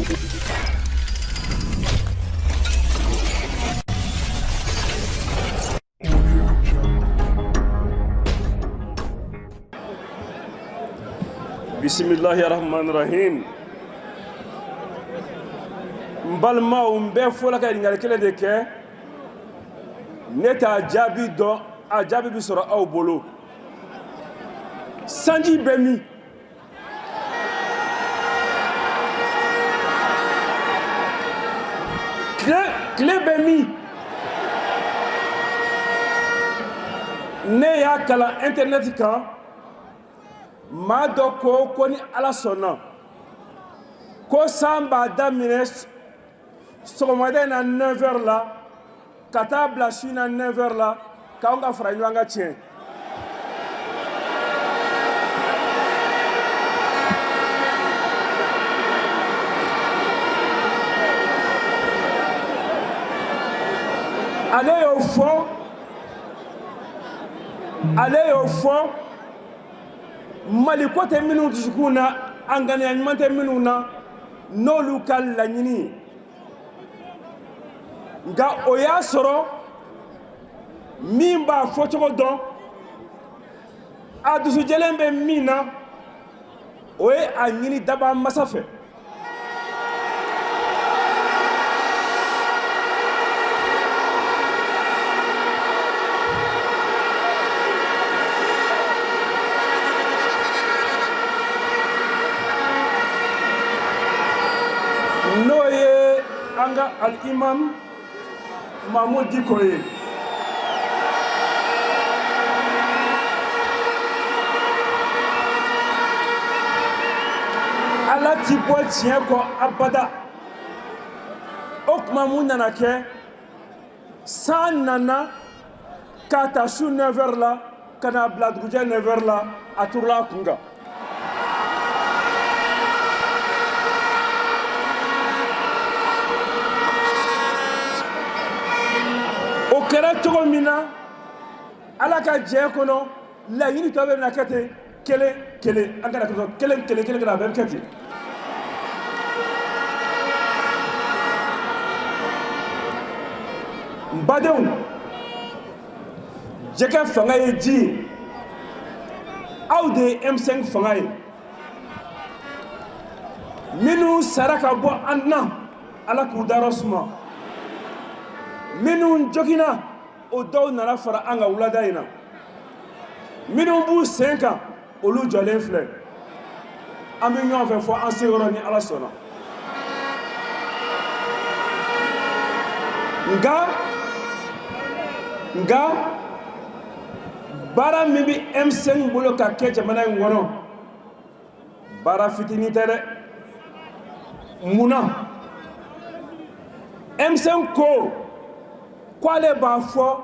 Bisimilahi rahmani rahim. N balimaw, n bɛ fɔlɔ ka ɲininkali kelen de kɛ. Ne t'a jaabi dɔn, a jaabi bɛ sɔrɔ aw bolo. Sanji bɛ min? Tile bɛ min? Ne y'a kalan internet kan, maa dɔ ko ko ni Ala sɔnna ko san b'a daminɛ sɔgɔmada in na 9 heures la ka taa bila su na 9 heures la, k'anw ka fara ɲɔgɔn kan tiɲɛ. Ale y'o fɔ, ale y'o fɔ. Mali ko tɛ minnu dusukun na, a ŋaniya ɲuman tɛ minnu na, n'olu ka laɲini ye. Nka o y'a sɔrɔ min b'a fɔcogo dɔn, a dusujɛlen bɛ min na, o ye a ɲini daba masa fɛ. N'o ye an ka alimam Mahmoud Dicko ye. Ala ti bɔ tiɲɛ kɔ abada. O tuma mun nana kɛ? San nana k'a ta su 9 heures la ka n'a bila dugujɛ 9 heures la, a turula a kun kan. O kɛra cogo min na, Ala ka jɛ kɔnɔ, laɲini tɔ bɛɛ bɛna kɛ ten, kelen kelen, an kana kɛ kelen kelen kelen kelen, a bɛɛ bɛ kɛ ten. N badenw, jɛgɛ fanga ye ji ye, aw de ye M5 fanga ye. Minnu sara ka bɔ an na, Ala k'u dayɔrɔ suma. Minnu joginna, o dɔw nana fara an ka wulada in na. Minnu b'u sen kan, olu jɔlen filɛ. An bɛ ɲɔgɔn fɛ fo an seyɔrɔ ni Ala sɔnna. Nka baara min bɛ M5 bolo ka kɛ jamana in kɔnɔ, baara fitinin tɛ dɛ. Mun na M5 ko k'ale b'a fɔ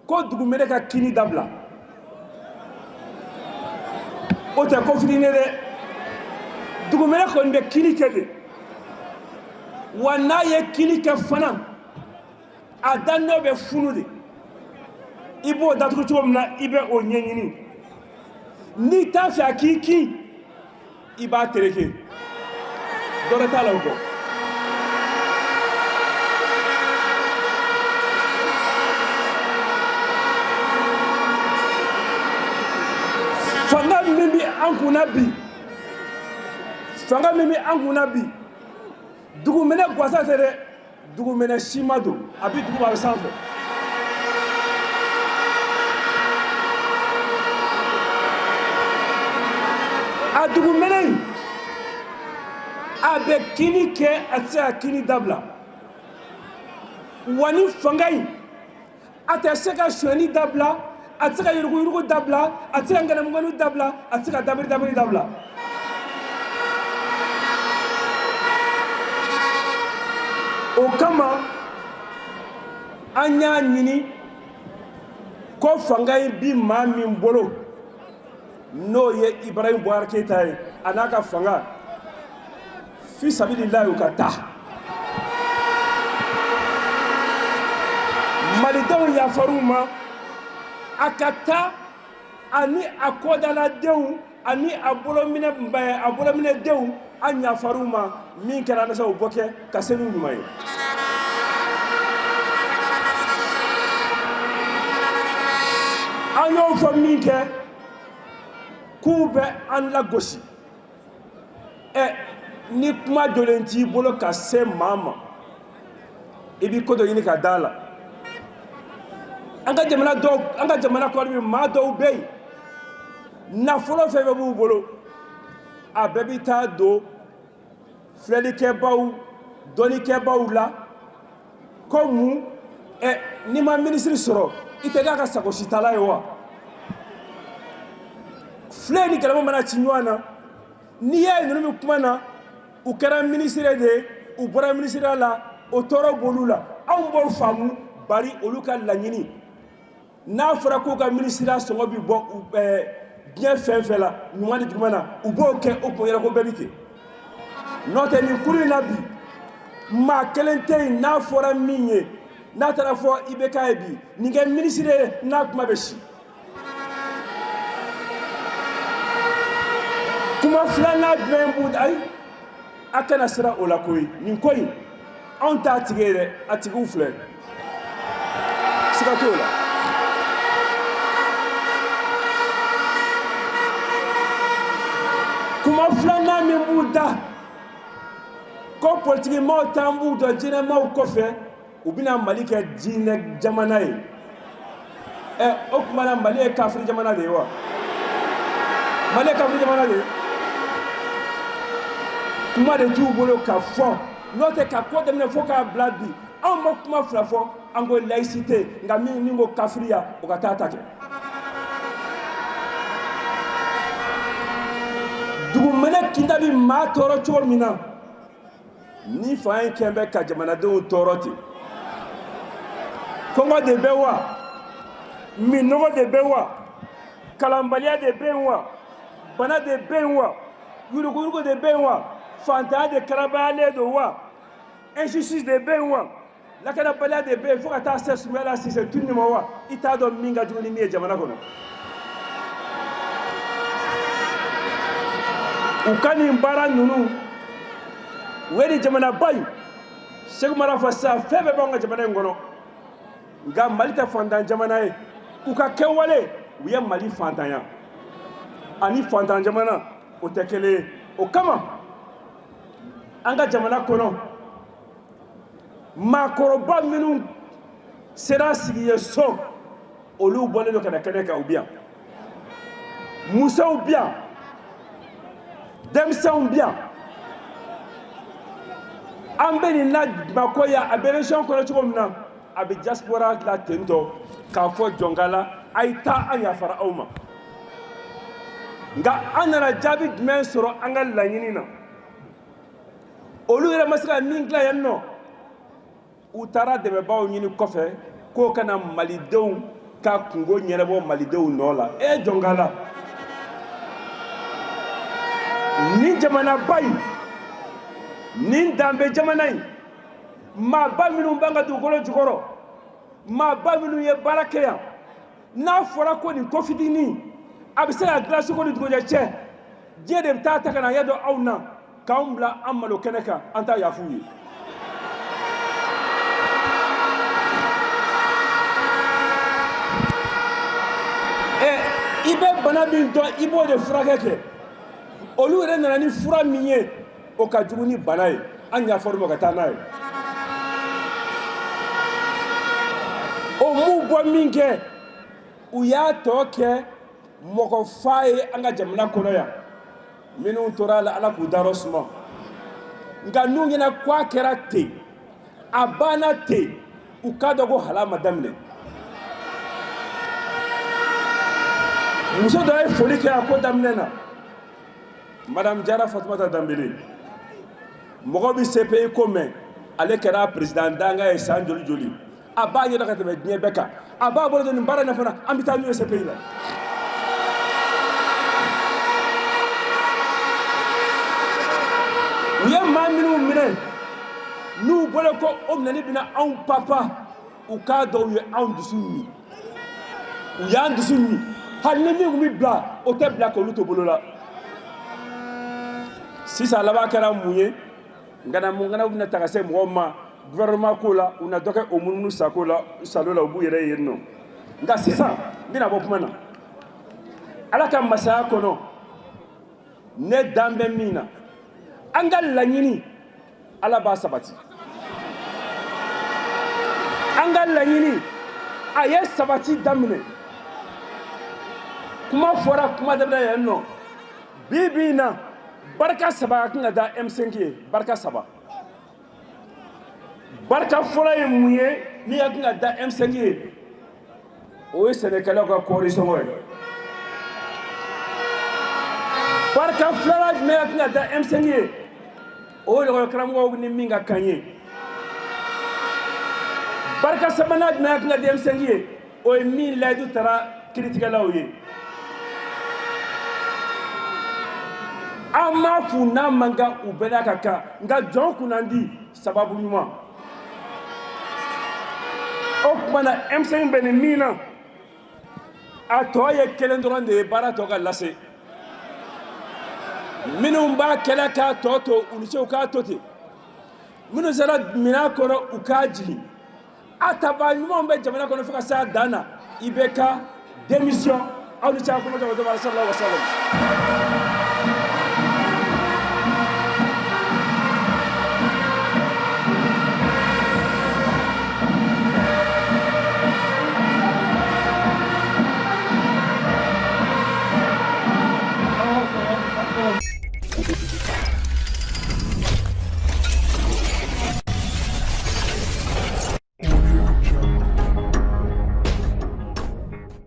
ko dugumɛnɛ ka kinni dabila? O tɛ ko fitinin ye dɛ. Dugumɛnɛ kɔni bɛ kinni kɛ de wa, n'a ye kinni kɛ fana, a da nɔ bɛ funu de. I b'o datugu cogo min na, i bɛ o ɲɛɲini. N'i t'a fɛ a k'i kin, i b'a tereke. Dɔrɔ t'a la o kɔ. Fanga min bɛ an kunna bi, fanga min bɛ an kunna bi, dugumɛnɛ gansan tɛ dɛ, dugumɛnɛ sima don. A bɛ duguma, a bɛ sanfɛ. A dugumɛnɛ in, a bɛ kinni kɛ, a tɛ se ka kinni dabila. Wa ni fanga in, a tɛ se ka sonyɛni dabila, a tɛ se ka yuruguyurugu dabila, a tɛ se ka ŋanamuŋanamu dabila, a tɛ se ka dabiri dabiri dabila. O kama an y'a ɲini ko fanga in bi maa min bolo, n'o ye Ibrahim Boubacar Keita ye, a n'a ka fanga, fi sabililahi, u ka taa. Malidenw yafar'u ma, a ka taa, ani a kɔdaladenw. Ani a bolominɛ a bolominɛdenw, an yafar'u ma. Min kɛra an na sa, u bɔ kɛ ka se n'u ɲuman ye. An y'o fɔ min kɛ k'u bɛ an lagosi. Ɛ, ni kuma jɔlen t'i bolo ka se maa ma, i b'i ko dɔ ɲini ka d'a la. An ka jamana dɔw, an ka jamana kɔnɔ bi, maa dɔw bɛ yen, nafolo fɛn fɛn b'u bolo, a bɛɛ bɛ taa don filɛlikɛbaw, dɔnnikɛbaw la ko mun? Ɛ, n'i ma minisiri sɔrɔ, i tɛ k'a ka sagositala ye wa? Filɛ ni galama mana ci ɲɔgɔn na, n'i y'a ye ninnu bɛ kuma na, u kɛra minisiri de ye, u bɔra minisiriya la, o tɔɔrɔ b'olu la. Anw b'o faamu, bari olu ka laɲini, n'a fɔra k'u ka minisiriya sɔngɔ bɛ bɔ diɲɛ fɛn fɛn la, ɲuman ni juguman na, u b'o kɛ. O kun yɛrɛ ko bɛɛ bɛ ten. N'o tɛ, nin kuru in na bi, maa kelen tɛ yen n'a fɔra min ye, n'a taara fɔ IBK ye bi nin kɛ minisiri ye, n'a kuma bɛ si. Kuma filanan jumɛn b'u? Ayi, a kana siran o la koyi. Nin ko in, anw t'a tigi ye dɛ, a tigiw filɛ, siga t'o la. Kuma filanan min b'u da ko politikimaaw t'an b'u dɔn diinɛmaaw kɔfɛ, u bɛna Mali kɛ diinɛ jamana ye. Ɛ, o tuma na Mali ye kafiri jamana de ye wa? Mali ye kafiri jamana de ye? Kuma de t'u bolo ka fɔ. N'o tɛ, ka ko daminɛ fo k'a bila bi, anw ma kuma fila fɔ. An ko laïcité, nka min ko kafiriya, o ka taa ta kɛ. Dugumɛnɛ kinda bɛ maa tɔɔrɔ cogo min na, ni fanga in kɛn bɛ ka jamanadenw tɔɔrɔ ten. Kɔngɔ de bɛ wa? Minnɔgɔ de bɛ wa? Kalanbaliya de bɛ yen wa? Bana de bɛ yen wa? Yuruguyurugu de bɛ yen wa? Fantanya de karabayalen don wa? Injustice de bɛ yen wa? Lakanabaliya de bɛ yen, fo ka taa se Soumaïla Cissé tununi ma wa? I t'a dɔn min ka jugu ni min ye jamana kɔnɔ. U ka nin baara ninnu, u ye nin jamanaba in, Sɛki Umaru fɔ sisan, fɛn bɛɛ b'anw ka jamana in kɔnɔ, nka Mali tɛ fantan jamana ye. U ka kɛwale, u ye Mali fantanya ani fantan jamana, o tɛ kelen ye. O kama, an ka jamana kɔnɔ, maakɔrɔba minnu sera sigi ye so, olu bɔlen don ka na kɛnɛ kan. U bi yan, musow bi yan, denmisɛnw bi yan. An bɛ nin na Bamakɔ yan, a bɛ région kɔnɔ cogo min na, a bɛ diaspora la ten tɔ. K'a fɔ jɔnkala, a ye taa, an yafara aw ma. Nka an nana jaabi jumɛn sɔrɔ an ka laɲini na? Olu yɛrɛ ma se ka min dilan yan nɔ, u taara dɛmɛbaaw ɲini kɔfɛ k'o ka na malidenw ka kunko ɲɛnabɔ malidenw nɔ la. E jɔnkala, nin jamanaba in, nin danbe jamana in, maaba minnu b'an ka dugukolo jukɔrɔ, maaba minnu ye baara kɛ yan, n'a fɔra ko nin ko fitinin a bɛ se ka dilan su ko ni dugujɛ cɛ, diɲɛ de bɛ taa ta ka na ɲɛ dɔn aw na k'anw bila an malo kɛnɛ kan. An t'a yafu ye. Ɛ, i bɛ bana min dɔn, i b'o de furakɛ kɛ. Olu yɛrɛ nana ni fura min ye, o ka jugu ni bana ye. An yafar'u ma ka taa n'a ye. O m'u bɔ min kɛ, u y'a tɔ kɛ mɔgɔ fa ye an ka jamana kɔnɔ yan. Minnu tora a la, Ala k'u dayɔrɔ suma. Nka n'u ɲɛna ko a kɛra ten, a banna ten, u k'a dɔn ko hala ma daminɛ. Muso dɔ ye foli kɛ a ko daminɛ na, Madame Jara Fatumata Danbele. Mɔgɔ bɛ CPI ko mɛn, ale kɛra président danga ye san joli joli, a b'a ɲɛdɔn ka tɛmɛ diɲɛ bɛɛ kan. A b'a bolo don nin baara in na fana, an bɛ taa n'u ye CPI la. U ye maa minnu minɛ, n'u bolo ko o minɛli bɛna anw papa, u k'a dɔn u ye anw dusu min, u y'an dusu min. Hali ni min tun bɛ bila, o tɛ bila k'olu to bolo la. Sisan laban kɛra mun ye? Ŋanamu ŋanamu bɛna ta ka se mɔgɔw ma gouvernement ko la, u na dɔ kɛ o munumunu sako la, salo la, u b'u yɛrɛ yen nɔ. Nka sisan n bɛna bɔ kuma na. Ala ka masaya kɔnɔ, ne dan bɛ min na, an ka laɲini, Ala b'a sabati. An ka laɲini, a ye sabati daminɛ. Kuma fɔra kuma daminɛ yan nɔ. Bi bi in na, barika saba ka kan ka da M5 ye. Barika saba. Barika fɔlɔ ye mun ye min ka kan ka da M5 ye? O ye sɛnɛkɛlaw ka kɔɔri sɔngɔ ye. Barika filanan jumɛn ka kan ka da M5 ye? O ye lakɔli karamɔgɔw ni min ka kan ye. Barika sabanan jumɛn ka kan ka da M5 ye? O ye min layidu tara kiritigɛlaw ye. An m'a f'u n'a man kan, u bɛɛ n'a ka kan, nka jɔn kunnandi sababu ɲuman. O tuma na, M5 bɛ nin min na, a tɔ ye kelen dɔrɔn de ye, baara tɔ ka lase. Minnu b'a kɛlɛ k'a tɔ to, u ni ce, u k'a to ten. Minnu sera minɛn kɔnɔ, u k'a jigin. A tabaa ɲumanw bɛ jamana kɔnɔ fo ka s'a dan na. IBK démission. Aw ni ce, a kuma jɔ sallallahu alaihi wasallam.